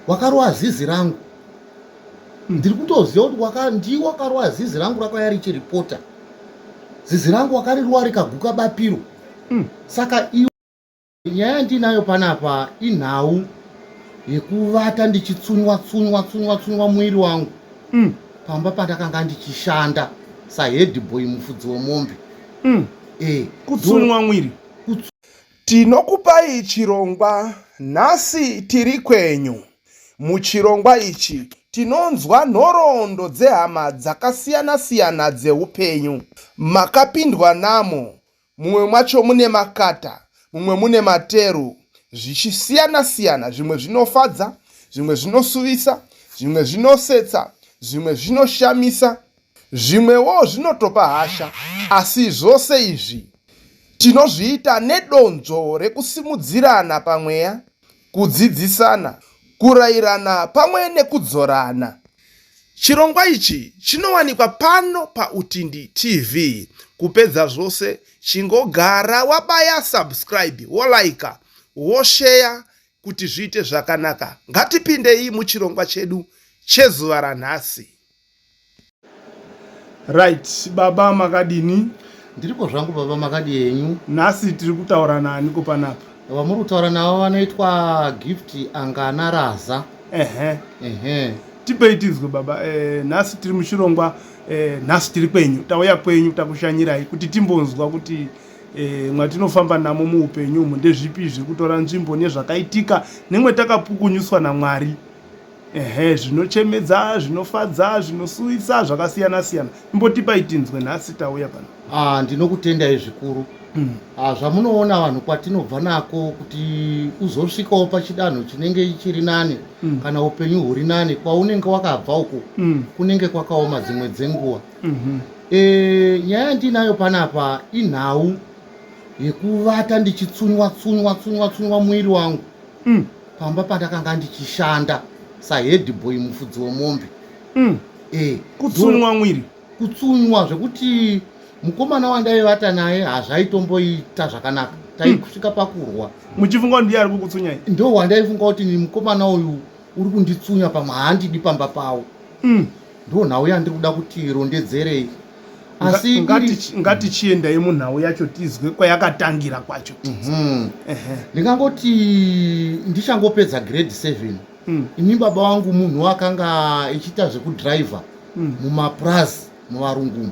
Wakarova zizi rangu. Ndiri kutoziva kuti waka ndiwe wakarova zizi rangu rakauya richiripota. Zizi rangu wakarirova rikaguka bapiro. Saka iwe nyaya yandinayo panapa inhau yekuvata ndichitsunywa tsunywa tsunywa tsunywa muiri wangu pamba pandakanga ndichishanda sahead boy mufudzi wemombe. Kutsunywa mwiri. Tinokupai chirongwa nhasi tiri kwenyu. Muchirongwa ichi tinonzwa nhoroondo dzehama dzakasiyana-siyana dzeupenyu. Makapindwa namo, mumwe mwacho mune makata, mumwe mune materu, zvichisiyana-siyana. Zvimwe zvinofadza, zvimwe zvinosuvisa, zvimwe zvinosetsa, zvimwe zvinoshamisa, zvimwewo zvinotopa hasha. Asi zvose izvi tinozviita nedonzvo rekusimudzirana pamweya, kudzidzisana, kurairana pamwe nekudzorana. Chirongwa ichi chinowanikwa pano paUtindi TV. Kupedza zvose, chingogara wabaya subscribe, wolaika, wosheya kuti zviite zvakanaka. Ngatipindei muchirongwa chedu chezuva ranhasi. Right, baba makadini? Ndiripo zvangu baba, makadi henyu? Nhasi tiri kutaura naaniko panapa? Vamuri kutaura navo vanoitwa Gift Angana Raza. Ehe. Ehe. Tipei tinzwe baba. Nhasi tiri muchirongwa nhasi tiri kwenyu. Tauya kwenyu takushanyirai kuti timbonzwa kuti mwatinofamba namo muupenyu umu ndezvipi zviri kutora nzvimbo nezvakaitika nemwe takapukunyuswa naMwari. Ehe, zvinochemedza, zvinofadza, zvinosuwisa, zvakasiyana siyana. Imbotipai tinzwe nhasi tauya pano. Ah, ndinokutendai zvikuru. Ah, zvamunoona vanhu kwatinobva nako kuti uzosvikawo pachidanho chinenge chiri nani kana upenyu huri nani kwaunenge wakabva uku kunenge kwakaoma dzimwe dzenguva. Nyaya yandinayo panapa inhau yekuvata ndichitsunywa tsunywa tsunywa tsunywa muiri wangu pamba pandakanga ndichishanda sahead boy mufudzi wemombe. Kutsunywa mwiri. Kutsunywa zvekuti mukomana wandaivata naye hazvaitomboita zvakanaka, taisvika pakurwa. Muchifunga ndiye ari kukutsunyai? Ndo wandaifunga kuti ni mukomana uyu uri kunditsunya, pamwe haandidi pamba pawo. Ndo nhau yandiri kuda kuti rondedzerei. Asi ngatichiendai munhau yacho tizwe kwayakatangira kwacho. Ndingangoti ndichangopedza grade 7. Ini baba vangu munhu akanga achiita zvekudhiraivha mumapurazi muvarungu.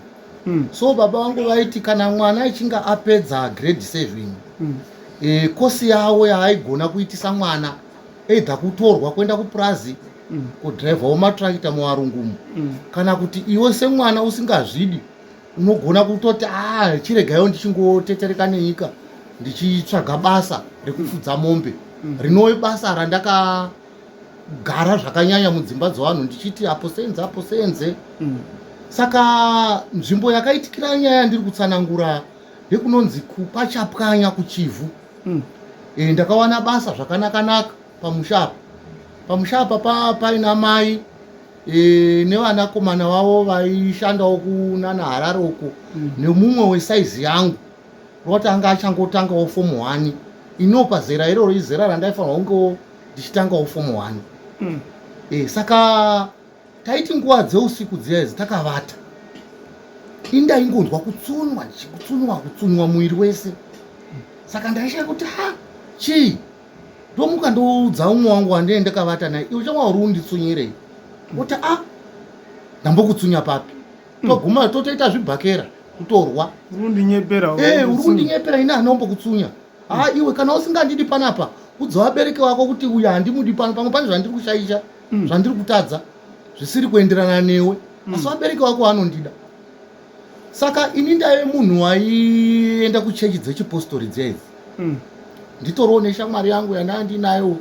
So baba vangu vaiti kana mwana achinge apedza grade 7, kosi yavo yaaigona kuitisa mwana either kutorwa kuenda kupurazi kudhiraivhawo matrakita muvarungumu, kana kuti iwe semwana usingazvidi unogona kutoti a chiregaiwo ndichingotetereka nenyika ndichitsvaga basa rekufudza mombe. Rinove basa randakagara zvakanyanya mudzimba dzevanhu ndichiti apo senze apo senze. Saka nzvimbo yakaitikira nyaya yandiri kutsanangura ndekunonzi kuPachapwanya kuChivhu. Ndakawana basa zvakanaka-naka pamusha apa. Pamusha apa paina mai nevanakomana vavo vaishandawo kunana Harare uko, nemumwe wesaizi yangu roti anga achangotangawo fomu 1. Inopa zera iroro izera randaifanirwa kungewo ndichitangawo fomu 1. Saka taiti nguva dzeusiku dziya idzi takavata, indaingonzwa kutsunywa kutsunywa kutsunywa muiri wese. Saka ndaishaya kuti ha chii, ndomuka ndoudza umwe wangu wandee ndakavata naye, iwe chamwa uri unditsunyirei? Oti a ndambokutsunya papi? Toguma totoita zvibhakera kutorwa. Uri kundinyepera. Uri kundinyepera, ini handimbokutsunya. Ha iwe kana usingandidi panapa udza vabereki vako kuti uyu handimudi pano, pamwe pane zvandiri kushaisha, zvandiri kutadza zvisiri kuenderana newe, asi vabereki vako vanondida. Saka ini ndaive munhu waienda kuchechi dzechipostori dziya idzi. Nditoriwo neshamwari yangu yandanga ndinayo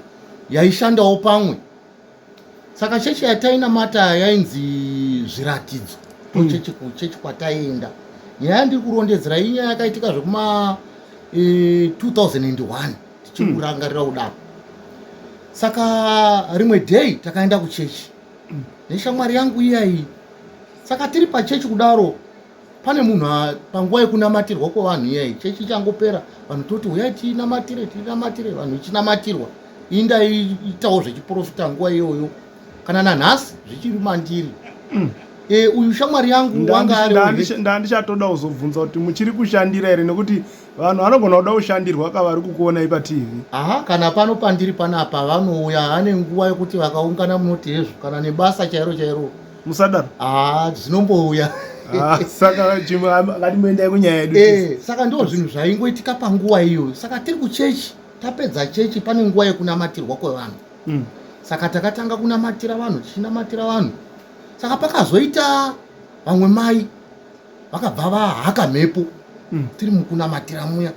yaishandawo pamwe. Saka chechi yatainamata yainzi Zviratidzo, ndochechi kuchechi kwataienda. Nyaya yandiri kurondedzera inyaya yakaitika zvekuma 2001 tichikurangarira kudaro. Saka rimwe day takaenda kuchechi neshamwari yangu iyayi. Saka tiri pachechi kudaro, pane munhu panguva yekunamatirwa kwevanhu iyayi, chechi ichangopera, vanhu toti huyai tinamatire tinamatire, vanhu ichinamatirwa. Ini ndaiitawo zvechiprofita nguva iyoyo, kana nanhasi zvichiri mandiri. E, uyu shamwari yangu wanga ari Ndandichatoda kuzobvunza kuti muchiri kushandira here, nekuti vanhu vanogona kuda kushandirwa kavari kukuonai paTV. Aha, kana pano pandiri panapa vanouya, ane nguva yekuti vakaungana munoti hezvo, kana nebasa chairo chairo. Musadaro. Ah, zvinombouya. Ah, saka chimwe ngatimboendai kunyaya yedu. E, saka ndo zvinhu zvaingoitika panguva iyoyo. Saka tiri kuchechi, tapedza chechi, pane nguva yekunamatirwa kwevanhu. Saka takatanga kunamatira vanhu, tichinamatira vanhu. Saka pakazoita vamwe mai vakabva vahaka mhepo. Tiri mukunamatira muya.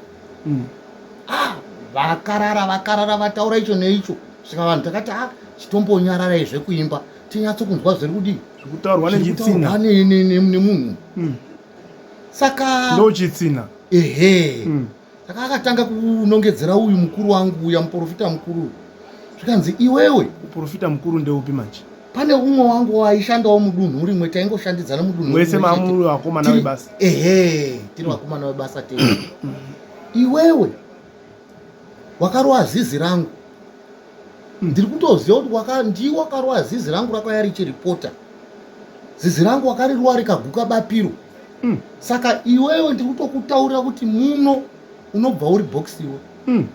Ah, vakarara vakarara, vataura icho neicho. Saka vanhu takati, ah, chitombonyararai zvekuimba, tinyatsokunzwa zviri kudii. Kutaurwa nechitsina. Nemunhu. Saka ndo chitsina. Ehe. Saka akatanga kunongedzera uyu mukuru wangu uya, muprofita mukuru, zvikanzi, iwewe. Muprofita mukuru ndeupi manje? Pane umwe wangu waishandawo mudunhu rimwe, taingoshandidzana mudunhu. Wese mamuri vakomana vebasa? Ehe, tiri vakomana vebasa tese. Iwewe wakarova zizi rangu. Ndiri kutoziva kuti ndiwe wakarova zizi rangu, rakauya richiripota zizi rangu, wakariruwa rikaguka bapiro. Saka iwewe ndiri kutokutaurira kuti muno unobva uri box iwe.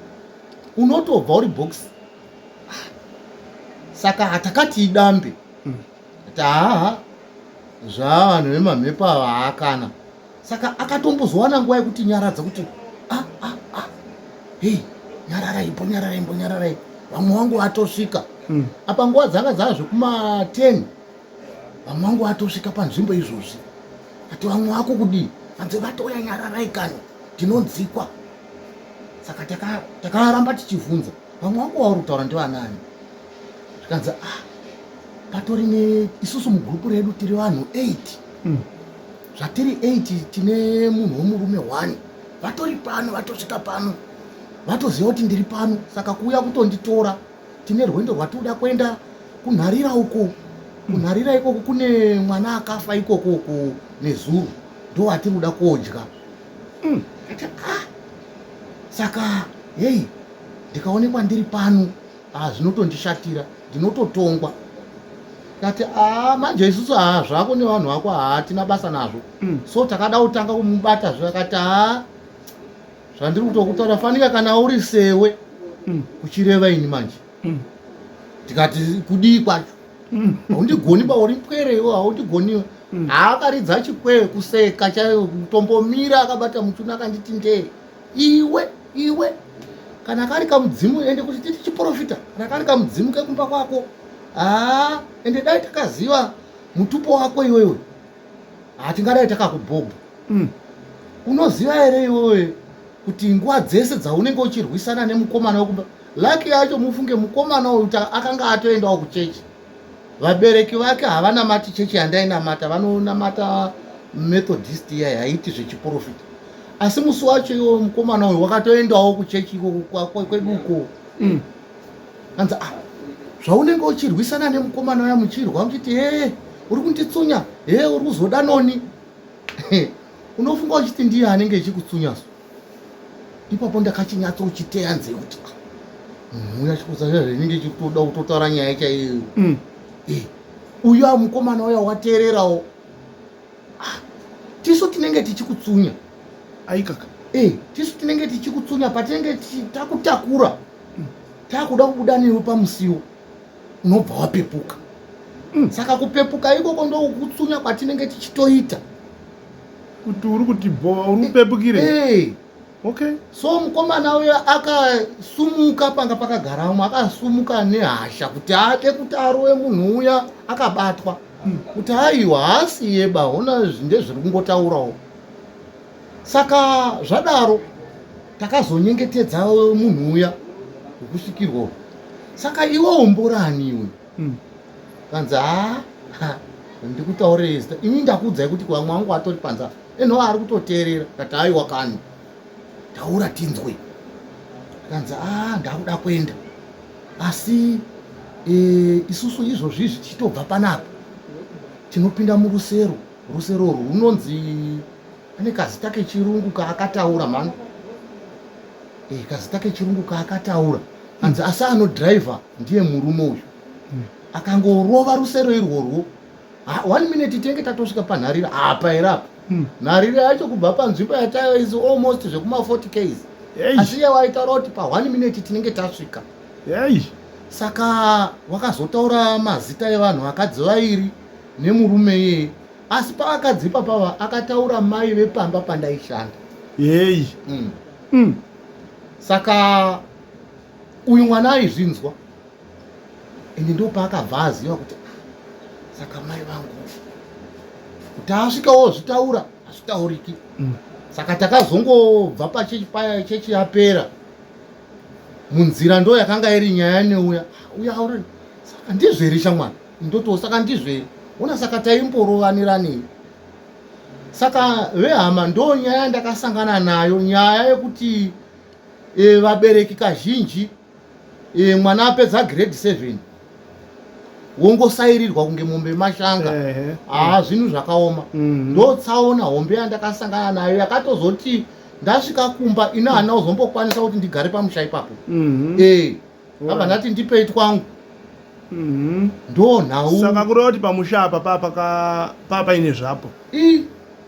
Unotobva uri box. Saka hatakati idambe. Ati haha, zvavanhu vemamhepo ava haakana. Saka akatombozowana nguva yekuti nyaradza kuti, ah, ah, ah. Hei, nyararai, imbonyararai, imbonyararai, vamwe vangu vatosvika. Apa nguva dzanga dzava zvekuma 10, vamwe vangu vatosvika panzvimbo izvozvi. Ati, vamwe vako kudii? Anzi, vatouya, nyararai kani, tinonzikwa. Saka takaramba taka tichivhunza, vamwe vako vauri kutaura ndivanani? Zvikanzi, ah, patori ne isusu mugurupu redu tiri vanhu 8. Zvatiri 8, tine munhu wemurume 1. Vatori pano, vatosvika pano, vatoziva kuti ndiri pano, saka kuuya kutonditora. Tine rwendo rwatinoda kuenda kunharira uko. Kunharira ikoko kune mwana akafa ikoko uko nezuro, ndo atiri kuda kodya. Ati, ah, saka hei, ndikaonekwa ndiri pano, ah, zvinotondishatira, ndinototongwa. Kati, ah, manje isusu, haa, zvako nevanhu vako hatina basa nazvo. So takada kutanga kumubata zve, akati, haa, zvandiri kutokutaura fanika kana uri sewe. Kuchireva ini manje. Tikati, kudii kwacho? Haundigoni ba, uri pwere iwe, haundigoniwe. Haakaridza chikwee kuseka chaiyo, kutombomira akabata muchuna, akanditi ndee, iwe, iwe, kana kari kamudzimu, ende kuti titi chiprofita, kana kari kamudzimu kekumba kwako, haa, ende dai takaziva mutupo wako iwewe, hatingadai takakubhobha. Unoziva here iwewe kuti nguva dzese dzaunenge uchirwisana nemukomana wekumba, laki yacho, mufunge, mukomana uyu akanga atoendawo kuchechi. Vabereki vake havanamati chechi yandainamata, vanonamata Methodist iya yaiti zvechiprofita. Asi musi wacho iwo mukomana uyu wakatoendawo kuchechi ikoko kwedu uko. Anzi, ah, zvaunenge uchirwisana nemukomana uya, muchirwa muchiti, he, uri kunditsunya, he, uri kuzoda noni, unofunga uchiti ndiye anenge echikutsunya. So ipapo ndakachinyatsochiteya nzee kuti, ah, munhu uya chikuza zvinenge chikutoda kutotaura nyaya chaiyo. Eh, uyu mukomana uya wateererawo. Ah, tisu tinenge tichikutsunya. Aikaka. Eh, tisu tinenge tichikutsunya patinenge takutakura, takuda kubuda newe pamusiwo, unobva wapepuka. Saka kupepuka ikoko ndokutsunya kwatinenge tichitoita. Kuti uri kuti bhowa, uri kupepukire. Eh. Okay. So mukomana uyo akasumuka panga pakagara umwe, akasumuka nehasha kuti ade kuti arove munhu uya akabatwa. Kuti aiwa, haasiye ba, ona ndezviri kungotaurawo. Saka zvadaro takazonyengetedza munhu uya wekusvikirwa. Saka iwe umborani iwe? Kanzi, ha, ndikutaurire zita ini, ndakuudzai kuti vamwe vangu atori panze eno ari kutoteerera. Kati, aiwa kani, taura tinzwe. Kanzi, a, ndakuda kuenda, asi isusu izvozvi izvi tichitobva panapa tinopinda murusero. Rusero urwu runonzi, ane kazita kechirungu kaakataura mhani, kazita kechirungu kaakataura. Anzi asi anodhiraivha ndiye murume uyu. Akangorova rusero irworwo, one minute tenge tatosvika panharira apa here apa. Nharira yacho kubva panzvimbo yataiva is almost zvekuma 40 ks, asi iye waitaura kuti pa one minute tinenge tasvika. Saka wakazotaura mazita evanhu vakadzi vairi nemurume iyeye, asi pavakadzi ipapava akataura mai vepamba pandaishanda. Saka uyu mwana aizvinzwa, ende ndopaakabva aziva kuti, "Ah, saka mai vangu kuti asvikawo zvitaura hazvitauriki." Saka takazongobva pachechi paya, chechi yapera, munzira ndo yakanga iri nyaya neuya uya aura. Saka ndizvo here shamwari? Ndoto saka ndizvo here? Ona, saka taimborovanirani. Saka vehama, ndo nyaya ndakasangana nayo, nyaya yekuti vabereki kazhinji, mwana apedza grade 7 wongosairirwa kunge mombe mashanga. Haa, zvinhu zvakaoma. Ndo tsaona hombe yandakasangana nayo yakatozoti ndasvika kumba ina hana kuzombokwanisa kuti ndigare pamusha ipapo. Abva ndati ndipei twangu. Ndo nhau. Saka kureva kuti pamusha apa papaine zvapo? I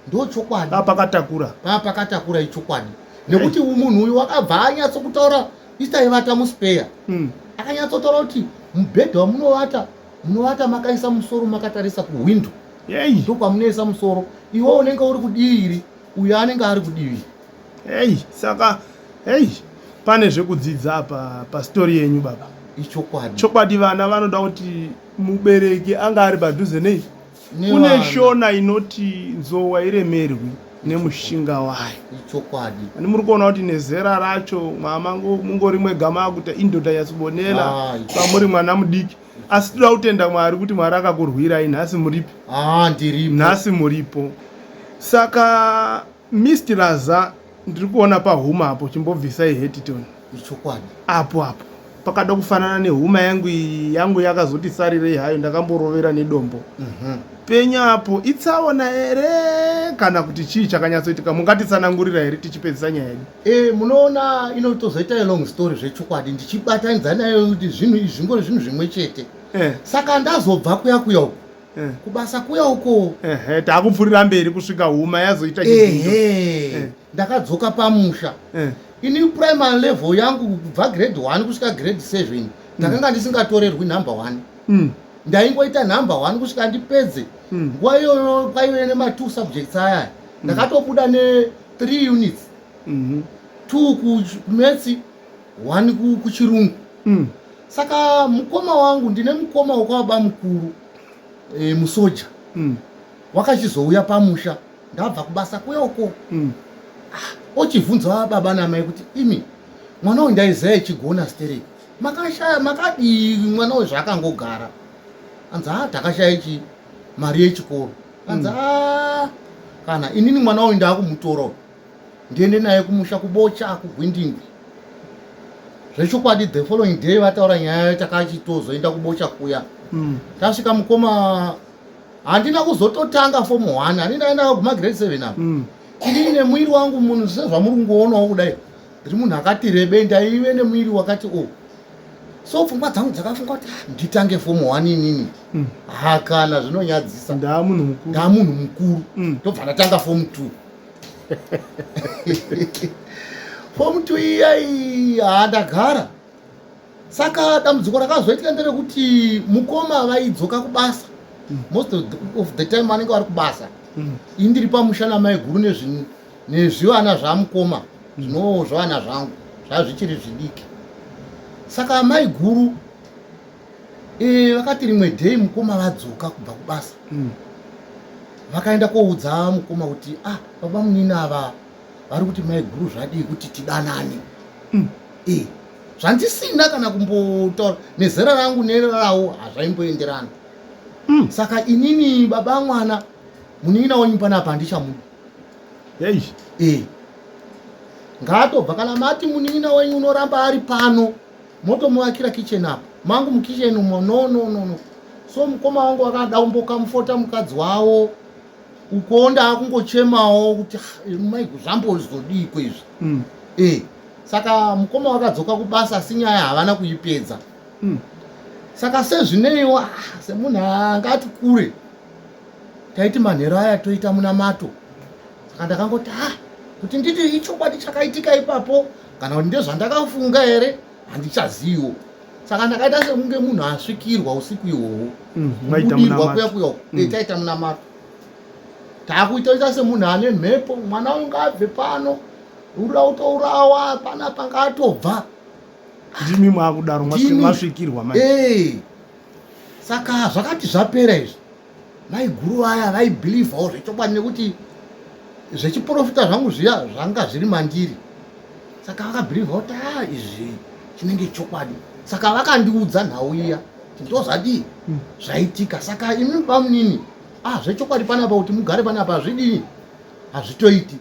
ndo chokwadi. Papakatakura. Papakatakura ichokwadi, nekuti munhu uyu wakabva anyatsokutaura istaivata muspeya. Akanyatsotaura kuti mubhedha wamunovata, munovata makaisa musoro makatarisa kuhwindo. Ndokwamunoisa musoro, iwe unenge uri kudivi, uyo anenge ari kudivi. Hei, saka hei, pane zvekudzidza apa pastori yenyu, baba. Ichokwadi. Chokwadi, vana vanoda kuti mubereki anga ari padhuze nei. Kune shona inoti nzou hairemerwi nemushinga wayo. Ichokwadi. Ani muri kuona kuti nezera racho mwama mungori mwega maakuita indoda yasibonela pamuri mwana mudiki, asi toda kutenda Mwari kuti Mwari akakurwirai, nhasi muripo. Ah, ndiripo. Nhasi muripo. Saka Mr Laza, ndiri kuona pahuma apo, chimbobvisai hetiton. Ichokwadi. Apo apo pakada kufanana nehuma yangu iyi, yangu yakazoti sarirei hayo, ndakamborovera nedombo. Penya apo, itsaona here kana kuti chii chakanyatsoitika? Mungatitsanangurira here tichipedzisa nyaya yedu? Munoona, inotozoita long story zvechokwadi, ndichibatanidza nayo kuti zvinhu izvi zvingori zvinhu zvimwe chete. Saka ndazobva kuya kuya uko kubasa kuya uko. Ehe, taakupfuurira mberi kusvika huma yazoita chidzidzo. Ehe. Ndakadzoka pamusha. Ini primary level yangu kubva grade 1 kusvika grade 7 ndakanga ndisingatorerwi number 1. Ndaingoita number 1 kusvika ndipedze. Nguva iyoyo kwaive nema2 subjects aya, ndakatobuda ne3 units, 2 kumaths, 1 kuchirungu. Saka mukoma wangu, ndine mukoma wekwababa mukuru, musoja, wakachizouya pamusha ndabva kubasa kuya uko. Ochibvunza baba namai kuti, "Imi, mwana uyu ndaiziva ichigona stereki, makashaya makadii mwana uyu zvaakangogara?" Anzi, "A, takashaya chi mari yechikoro." Anzi, "A, kana inini mwana uyu ndaakumutora uyu, ndiende naye kumusha kuBocha kuGwindingwi." Zvechokwadi, the following day vataura nyaya, takachitozoenda kuBocha kuya. Tasvika, mukoma, handina kuzototanga form 1, handina enda kuguma grade 7 apa. Inini nemwiri wangu, munhu sezvamuri kungoonawo kudai, ndiri munhu akati rebe, ndaive nemwiri wakati o, so pfungwa dzangu dzakafunga kuti, "Ah, nditange form 1 inini? Hakana, zvinonyadzisa." Ndaa munhu mukuru. Ndaa munhu mukuru. Ndobva ndatanga form 2. Form 2 iyai, handagara. Saka dambudziko rakazoitika nderekuti mukoma vaidzoka kubasa, most of the time vanenge vari kubasa. Ini ndiri pamusha namai guru nezvivana zvamukoma, zvinowo zvavana zvangu zvava zvichiri zvidiki. Saka mai guru vakati rimwe day mukoma vadzoka kubva kubasa, vakaenda koudza mukoma kuti, "Ah, baba munini ava vari kuti mai guru zvadii kuti tidanane?" Zvandisina kana kumbotaura nezera rangu nerarawo, hazvaimboenderana. Saka inini baba mwana munin'ina wenyu panapa handichamuda. Hei. Ngaatobva. Kana mati munin'ina wenyu unoramba ari pano, motomuvakira kitchen apa, mangu mukitchen umo, no, no, no, no. So mukoma wangu wakada kumbokamufota mukadzi wavo uko, ndaakungochemawo kuti, "Ah, maigu, zvambozodiko izvi?" Saka mukoma vakadzoka kubasa, asi nyaya havana kuipedza. Saka sezvineiwo, semunhu angati kure, taiti manhero aya toita munamato. Saka ndakangoti, ah, kuti nditi ichokwadi chakaitika ipapo kana kuti ndezvandakafunga here, handichaziviwo. Saka ndakaita sekunge munhu asvikirwa usiku ihwohwo. Maita Kubudirwa munamato. kuya kuya uku. Taita munamato, takuitoita semunhu ane mhepo. Mwana wangu abve pano, uri autourawa panapa, ngaatobva. Ndimi mwakudaro? Ndimi. Masvikirwa manje. Saka zvakati zvapera izvi, maiguru vaya vaibhilivhawo zvechokwadi nekuti zvechiprofita zvangu zviya zvanga zviri mandiri. Saka vakabhilivha kuti a izvi chinenge chokwadi. Saka vakandiudza nhau iya kuti ndozvadii zvaitika. Saka imi bamunini, a zvechokwadi panapa kuti mugare panapa hazvidii, hazvitoiti.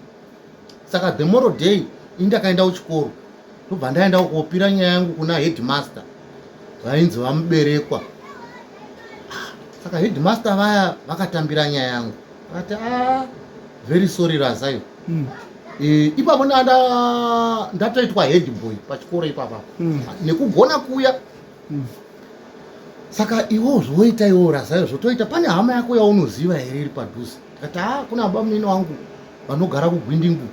Saka the morrow day ini ndakaenda kuchikoro, ndobva ndaenda kopira nyaya yangu kuna headmaster vainzi vaMuberekwa. Ah, saka headmaster vaya vakatambira nyaya yangu, vakati, "Ah, very sorry, Razayo." Ipapo ndatoitwa head boy pachikoro ipapa nekugona kuya. Saka iwo zvoita, iwo Razayo zvotoita, pane hama yako yaunoziva here iri padhuze? Ndikati, "A, kuna baba munini wangu vanogara kuGwindingu."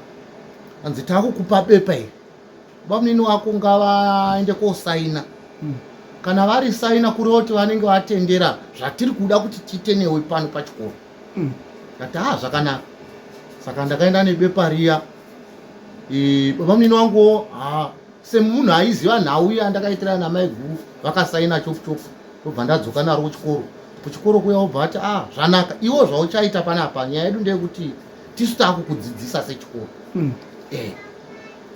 Anzi, "Takukupa bepa iri, baba munini wako ngavaende kosaina. Kana vari saina, kureva kuti vanenge vatendera zvatiri kuda kuti tiite newe pano pachikoro." Ndati, "Ha, zvakanaka." Saka ndakaenda nebepa riya. Baba munini wanguwo, ha, semunhu aiziva nhau iya ndakaitirana namaiguru, vakasaina chopu chopu. Ndobva ndadzoka naro kuchikoro. Kuchikoro kuya wobva ati, "Ah, zvanaka, iwo zvauchaita panapa, nyaya yedu ndeyekuti tisu taakukudzidzisa sechikoro."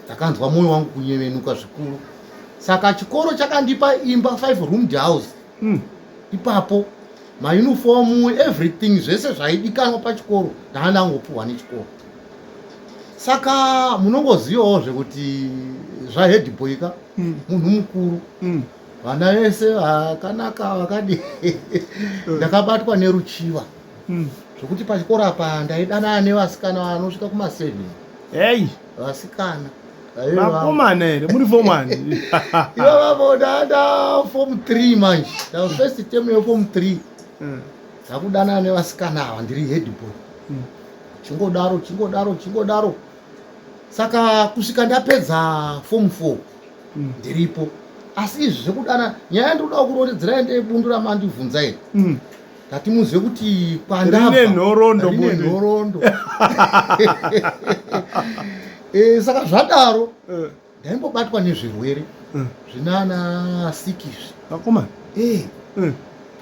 Ndakanzwa mwoyo wangu kunyevenuka zvikuru. Saka chikoro chakandipa imba, 5 roomed house. Ipapo maunifomu, everything, zvese zvaidikanwa pachikoro ndanga ndangopuhwa nechikoro. Saka munongozivawo zvekuti zvaheadboy ka, munhu mukuru, vana vese vakanaka vakadi. Ndakabatwa neruchiva zvokuti pachikoro apa ndaidanana nevasikana vanosvika kuma7. Hei. Vasikana. Vakomana here? Muri form one? Ivavavo ndanda form 3 manje, nda first term yeform 3. Ndakudanana nevasikana ava ndiri headboy. Chingodaro, chingodaro, chingodaro, saka kusvika ndapedza form 4 ndiripo. Asi izvi zvekudana, nyaya yandinoda kurondedzerai ndebundu ramandibvunza iri. Ndati muzive kuti kwandabva Rine nhoroondo. Rine Bundu. nhoroondo. Saka zvadaro, ndaimbobatwa nezvirwere zvinana siki izvi. Vakomana.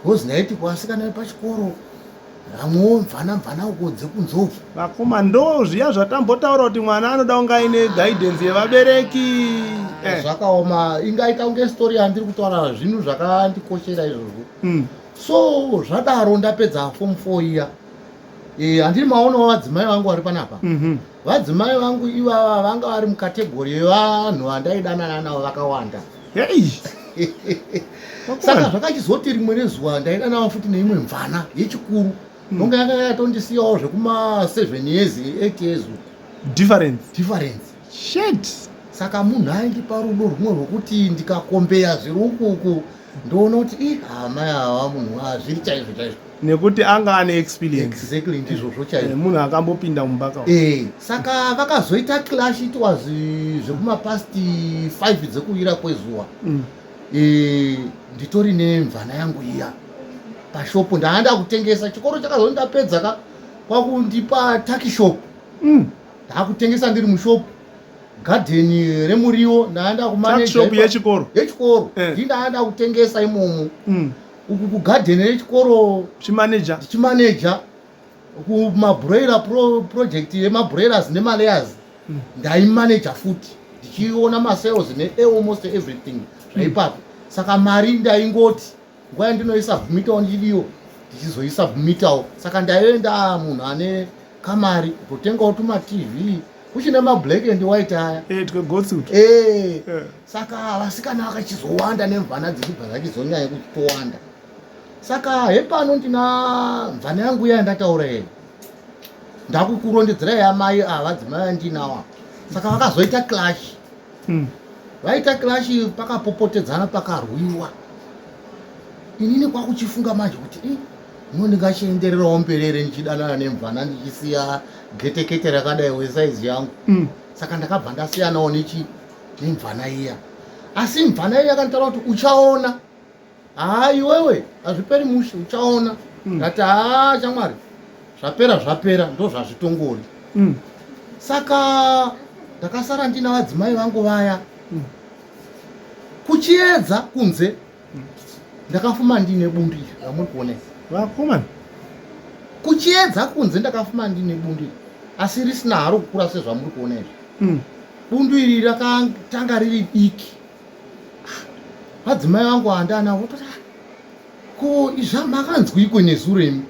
Because ndaiti kuvasikana vepachikoro, vamwewo mvana mvana uko dzekunze uko. Vakoma, ndo zviya zvatambotaura kuti mwana anoda kunge aine guidance yevabereki. Zvakaoma, ingaita kunge story yandiri kutaura, zvinhu zvakandikoshera izvozvo. So zvadaro, ndapedza form 4 iya, handiri maonawo vadzimai vangu vari panapa. Vadzimai vangu ivava vanga vari mucategory yevanhu vandaidanana navo vakawanda. Hei. Saka zvakachizoti rimwe rezuva ndaidanana futi neimwe mvana yechikuru, nonga yanga yatondisiyawo zvekuma 7 years, 8 years uku. Difference. Difference. Shit. Saka munhu aindipa rudo rumwe rwokuti ndikakombeya zviri ukuku, ndoona kuti i hamai ava munhu hazviri chaizvo chaizvo. Nekuti anga ane experience. Exactly, ndizvozvo chaizvo. Munhu akambopinda mubaka. Saka vakazoita clash. It was zvekumapast 5 dzekuvira kwezuva. Nditori nemvana yangu iya pashopo, ndaanda kutengesa. Chikoro chakazoti ndapedza ka, kwakundipa tuckshop. Ndaakutengesa ndiri mushopu, gadheni remuriwo, ndaanda Tuckshop yechikoro? Yechikoro. Ndii ndaanda kutengesa imomo uku kugadheni rechikoro. Chimaneja. Ndichimaneja kumabroiler project yemabroilers nemalayers. Ndaimaneja futi, ndichiona masales nealmost everything zvaipapo. Saka mari ndaingoti nguva yandinoisubmitawo ndidiwo, ndichizoisubmitawo. Saka ndaive ndaa munhu ane kamari, kutotengawo tumaTV kuchine mablack and white aya. Twegotsi utu. Saka vasikana vakachizowanda nemvana dzichibva dzachizonyanya kuchitowanda. Saka hepano ndina mvana yangu iya yandataura iyi, ndakukurondedzerai, amai ava, dzimai andinawa. Saka vakazoita clash. Vaita clash, pakapopotedzana, pakarwiwa. Inini kwakuchifunga manje kuti i uno ndingachiendererawo mberi ndichidanana nemvana, ndichisiya getekete rakadai wesaizi yangu? Saka ndakabva ndasiyanawo nechi nemvana iya. Asi mvana iya yakanditaura kuti, "Uchaona, haa, iwewe hazviperi mushe, uchaona." Ndati, "Haa shamwari, zvapera zvapera, ndo zvazvitongori." Saka ndakasara ndina vadzimai vangu vaya. Kuchiedza kunze, ndakafuma ndine bundu iri ramuri kuona iri. Vakomana. Kuchiedza kunze, ndakafuma ndine bundu iri, asi risina haro kukura sezvamuri kuona izvi. Bundu iri rakatanga riri diki. Vadzimai vangu handana vototi, "Ah, ko izvamakanzwiko nezuro imi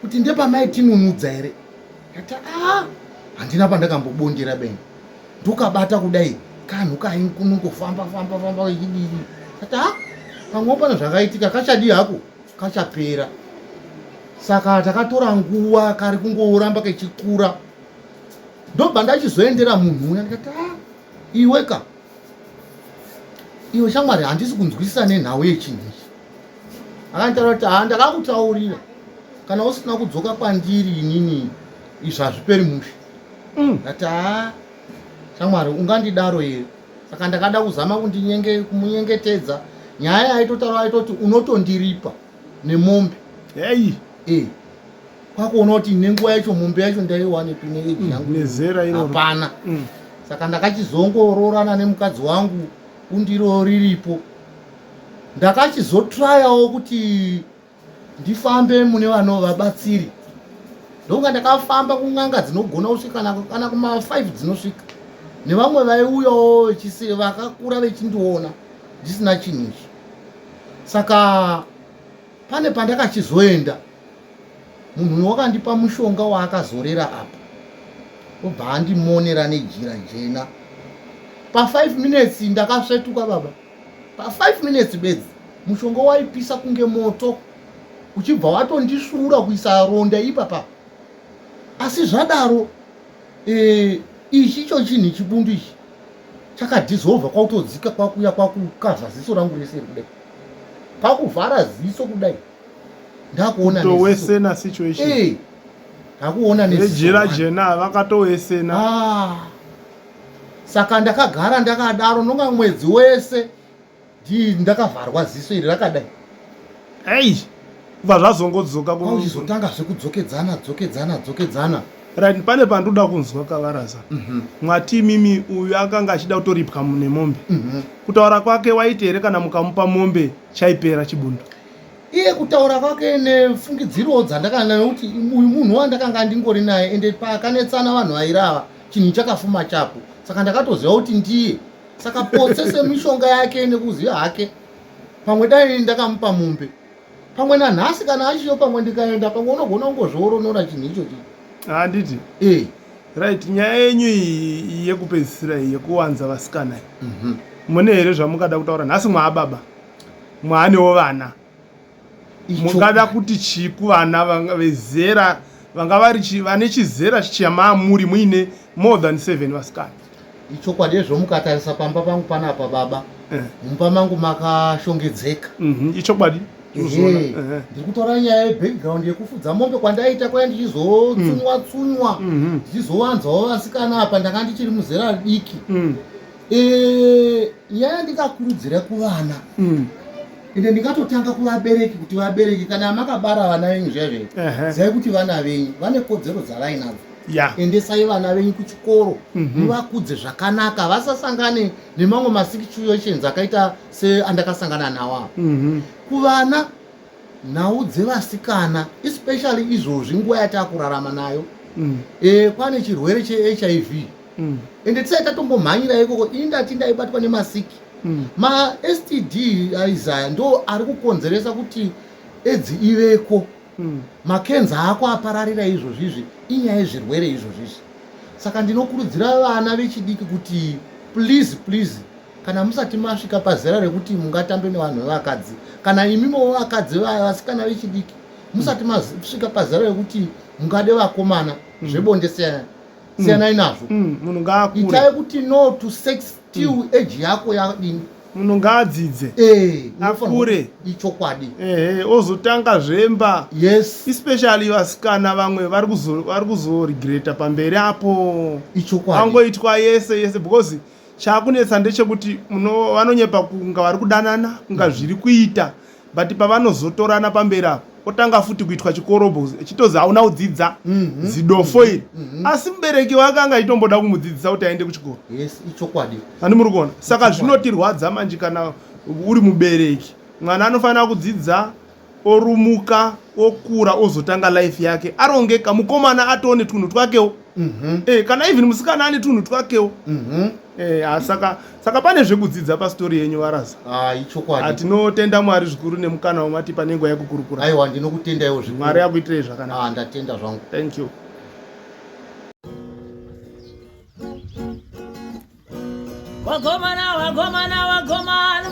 kuti ndepamaitinunudza here?" Ndati, "A, handina pandakambobondera beni." Ndokabata kudai, kanhu kainkunongofamba famba famba kechidii. Ati, "A, pamwewo pane zvakaitika, kachadii hako, kachapera." Saka takatora nguva kari kungoramba kechikura. Ndobva ndachizoendera munhu uya, ndikati, "A, iwe ka, iwe shamwari, handisi kunzwisisa nenhau yechinhu ichi." Akanditaura kuti, "Ha, ndakakutaurira, kana usina kudzoka kwandiri inini, izvi hazviperi mushe." Ndati, "Ha shamwari, ungandidaro here?" Saka ndakada kuzama kumunyengetedza. Nyaya yaitotaura, aitoti, "Unotondiripa nemombe." Hei. E, kwakuona kuti nenguva yacho mombe yacho ndaiwanepi neage yangu? Nezera iroro. Hapana. Saka ndakachizongoroorana nemukadzi wangu, bundiro riripo. Ndakachizotrayawo kuti ndifambe mune vano vabatsiri. Ndonga ndakafamba kun'anga dzinogona kusvika kana kuma5 dzinosvika, nevamwe vaiuyawo vakakura vechindiona ndisina chinhu ichi. Saka pane pandakachizoenda, munhu uyu wakandipa mushonga waakazorera apa, obva andimonera nejira jena. Pa5 minutes ndakasvetuka baba, pa5 minutes bedzi. Mushonga waipisa kunge moto, uchibva watondisvuura kuisa ronda ipapa. Asi zvadaro, ichi icho chinhu, chibundu ichi chakadhizovha, kwakutodzika, kwakuya kwakukavha ziso rangu rese kudai, kwakuvhara ziso kudai. Ndakuona neziso. Towesena situation. Ndakuona neziso Nejira one. jena vakatowesena. Ah. Saka ndakagara ndakadaro nonga mwedzi wese ndakavharwa ziso iri rakadai. Ei, kubva zvazongodzoka Kwauchizotanga zvekudzokedzana dzokedzana dzokedzana. Right, pane pandoda kunzwa, Kavaraza. Mwati imimi uyu akanga achida kutoripwa nemombe. Kutaura kwake waiti here kana mukamupa mombe chaipera chibundu? Iye kutaura kwake nefungidziro dzandakana, nekuti uyu munhu wandakanga ndingori naye, ende pakanetsana vanhu vairava, chinhu chakafuma chapo. Saka ndakatoziva kuti ndiye. Saka potse semishonga yake nekuziva hake, pamwe dai ndakamupa mombe, pamwe nanhasi kana achiyo, pamwe ndikaenda, pamwe unogona kungozvioronora chinhu ichochi. Handiti? E. Right, nyaya yenyu iyi yekupedzisira iyi yekuwanza vasikana iyi, mune here zvamungada kutaura nhasi mwaababa, mwaanewo vana? Mungada kuti chii kuvana vezera vanga vari vane chizera chamaamuri muine more than seven vasikana? Ichokwadi, ezvo mukatarisa pamba pangu panapa baba, mumba mangu makashongedzeka. Ichokwadi. Ehe, ndiri kutaura nyaya yebackground yekufudza mombe kwandaita kwaya, ndichizotsunywa tsunywa, ndichizowanzawo vasikana apa ndanga ndichiri muzera diki. Nyaya yandingakurudzira kuvana, ende ndingatotanga kuvabereki, kuti vabereki, kana makabara vana venyu zviya zviya, zivai kuti vana venyu vane kodzero dzavainadzo. Endesai vana venyu kuchikoro, muvakudze zvakanaka, vasasangane nemamwe masituations akaita seandakasangana nawo apa. Kuvana, nhau dzevasikana, especially izvozvi nguva yatakurarama nayo, kwane chirwere cheHIV. Ende tisati tatombomhanyira ikoko, ini ndati ndaibatwa nemasiki, maSTD aizaya ndo ari kukonzeresa kuti edzi iveko. Makenza ako apararira izvozvizvi inyaya yezvirwere izvozvizvi. Saka ndinokurudzira vana vechidiki kuti please, please, kana musati masvika pazera rekuti mungatambe nevanhu vevakadzi, kana imimowo vakadzi, vasikana vechidiki, musati masvika pazera rekuti mungade vakomana zvebonde, siyana. Siyanai nazvo. Munhu ngaakure. Itai kuti no to sex till age yako yadini. Munhu ngaadzidze. Eh, Akure. Ichokwadi. Ehe, ozotanga zvemba. Yes. Especially vasikana vamwe vari kuzo vari kuzoregreta pamberi apo. Ichokwadi. Angoitwa yese yese because chakunetsa ndechekuti muno vanonyepa kunga vari kudanana kunga zviri kuita but pavanozotorana pamberi apo otanga futi kuitwa chikorobho chitozi hauna kudzidza zidofo iri. Asi mubereki wake anga achitomboda kumudzidzisa kuti aende kuchikoro. Yes, ichokwadi. Handi muri kuona? Saka zvinotirwadza manje kana uri mubereki. Mwana anofanira kudzidza orumuka okura ozotanga life yake arongeka. Mukomana atone tunhu twakewo. Kana even musikana ane tunhu twakewo. Saka pane zvekudzidza pastori yenyu vaRaza. Ichokwadi. Tinotenda Mwari zvikuru nemukana wamatipa nenguva yekukurukura. Aiwa, ndinokutendaiwo zvikuru. Mwari akuitirei zvakanaka. Ndatenda zvangu. Thank you. Wagomana, wagomana, wagomana,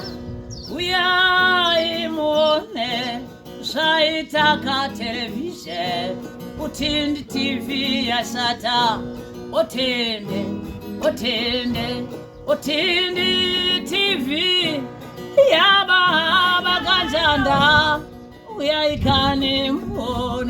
uyai muone zvaitaka television, Utindi TV yashata, Otende, Otende, Utindi TV yababa kanjanda, uyai kani muone.